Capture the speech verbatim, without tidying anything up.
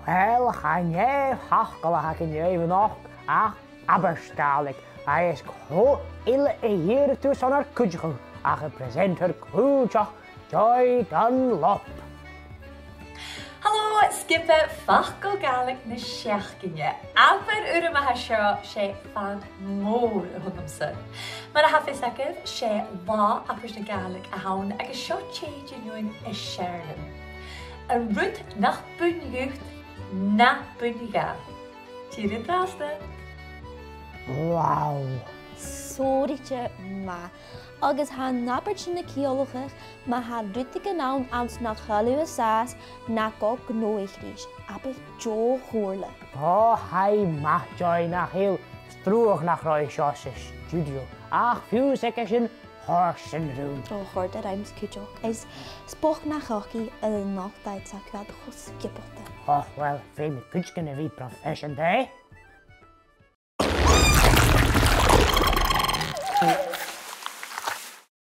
Uill, chan e facal a th' againn dhuibh a-nochd ach abairt Gàidhlig, agus cò eile a dh'iarras tu son ar cuideachadh ach am presenter clùiteach, Joy Dunlop. Halò, sgioba Facal Gàidhlig na Seachdain. Abair urram a tha seo, 's e fan mòr a th' annamsa. Mar a tha fios agaibh, 's e latha abairt na Gàidhlig a th' ann agus seo tè de dh'aindeoin as fheàrr leam. An rud nach buin dhut, na buin dha. Tìoraidh an-dràsta. Wow. Sònraichte math. Agus tha an abairt sin a' ciallachadh, ma tha rudeigin ann anns nach eil thu an sàs, na gabh gnothaich ris. Abair deagh chomhairle. Ò, tha i math, Joy, nach eil. 'S truagh nach robh i seo san stiùidio. Ach fiù 's aig sin, chòrd sin rium. Ò, chòrd e rium cuideachd. Is 's bochd nach fhaca i a-nochd, tha i a' coimhead cho sgiobalta. Ò, uill, feumaidh cuideigin a bhith proifeiseanta, eh?